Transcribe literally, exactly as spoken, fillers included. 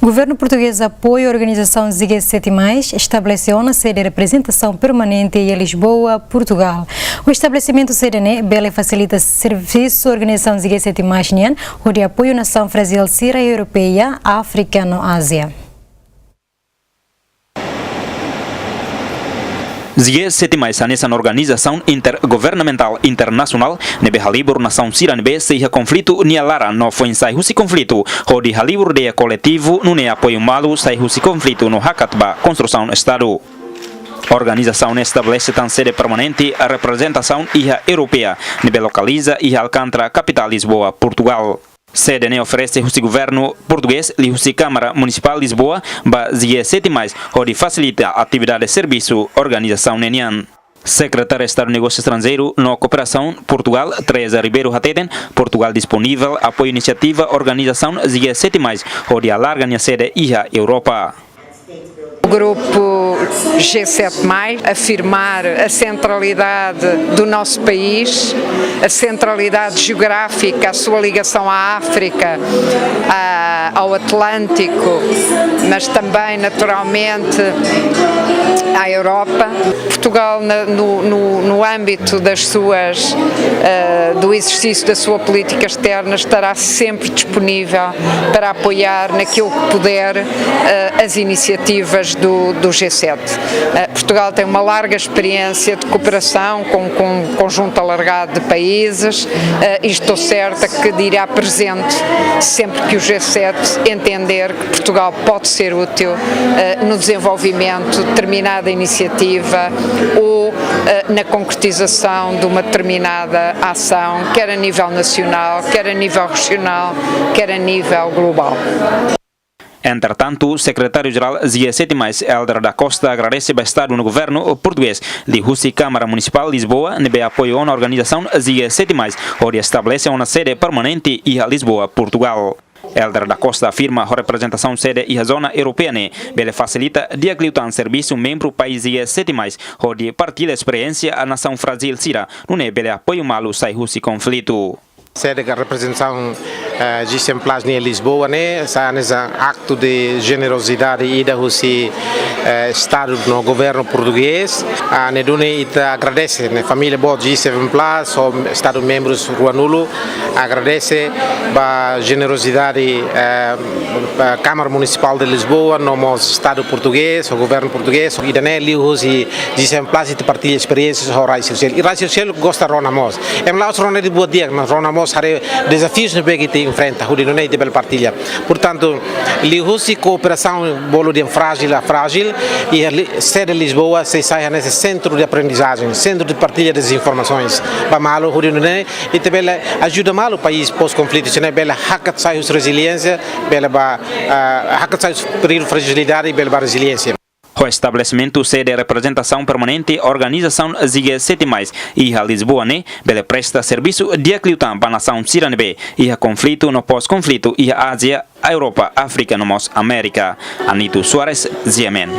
Governu portugés apoia organizasaun G sete mais, estabelese ona sede reprezentasaun permanente iha Lisboa, Portugal. Estabelesimentu sede ne'e bele fasilita servisu organizasaun G sete mais nian, hodi apoiu nasaun frájil sira iha Europa, Áfrika no Ázia. G sete mais hanesan organizasaun intergovernamentál internasionál ne'ebé halibur nasaun sira ne'ebé sei iha konflitu nia laran no foin sai husi konflitu, hodi halibur de'it koletivu nune'e apoiu malu sai husi konflitu no hakat ba konstrusaun Estadu. Organizasaun ne'e estabelese tan sede permanente reprezentasaun iha Europa, ne'ebé lokaliza iha Alcântara, kapitál Lisboa, Portugal. Sede ne'e oferese husi governu portugés liuhusi Kámara Munisipál Lisboa ba G sete mais, hodi fasilita atividade servisu organizasaun ne'e nian. Sekretáriu Estadu Negósiu Estranjeiru no Kooperasaun Portugal, Teresa Ribeiro hateten, Portugal disponivel apoiu inisiativa organizasaun G sete mais, hodi alarga nia sede iha Europa. O grupo G sete mais, afirmar a centralidade do nosso país, a centralidade geográfica, a sua ligação à África, à, ao Atlântico, mas também, naturalmente, à Europa. Portugal, na, no, no, no âmbito das suas, eh, do exercício da sua política externa, estará sempre disponível para apoiar naquilo que puder, eh, as iniciativas do, do G sete. Eh, Portugal tem uma larga experiência de cooperação com, com um conjunto alargado de países, eh, e estou certa que dirá presente sempre que o G sete entender que Portugal pode ser útil, eh, no desenvolvimento de determinada iniciativa ou, eh, na concretização de uma determinada ação, quer a nível nacional, quer a nível regional, quer a nível global. Entretantu, Sekretáriu Jerál G sete mais, Helder da Costa, agradese ba Estadu no governu portugés liuhusi Kámara Munisipál Lisboa ne'ebé apoiu ona organizasaun G sete mais, hodi estabelese ona sede permanente iha Lisboa, Portugal. Helder da Costa afirma ho reprezentasaun sede iha zona europeia ne'e bele fasilita di'ak liután servisu membru país G sete mais, hodi partilla esperiénsia nasaun frájil sira, nune'e bele apoiu malu sai husi konflitu. Sede ka reprezentasaun, eh, G sete mais iha Lisboa ne'e sai hanesan aktu de jenerozidade ida husi, eh, Estadu no governu portugés. Ah, ne'e duni ita agradese, ne'e família boot G sete plus, ho Estadu membrus ruanulu, agradese ba jenerozidade, eh, ba Kámara Munisipál de Lisboa, no mós Estadu portugés, ho governu portugés, ida-ne'e liuhusi G sete plus ita partilla esperiénsias ho rai sosiál. I rai sosiál gosta rona mós. Ema la'ós rona de'it buat di'ak, mas rona mós haree dezafius ne'ebé ke ita enfrenta, hodi nune'e ita bele partilla. Portantu, liuhusi kooperasaun bolu dehan frájil a frájil, i li-, sede Lisboa sei sai hanesan sentru de aprendizajen, sentru de partilla das informasoens. Ba malu, hodi nune'e ita bele ajuda malu país pós-konflitu, sira ne'e bele hakat sai husi reziliénsia, bele ba, ah, hakat sai husi períodu frajilidade, bele ba reziliénsia. Ho estabelesimentu sede reprezentasaun permanente organizasaun G sete mais iha Lisboa ne'e bele presta servisu di'ak liután ba nasaun sira ne'ebé iha konflitu no pós-konflitu iha Ázia, Europa, Áfrika no mós Amérika. Anito Soares, G M N.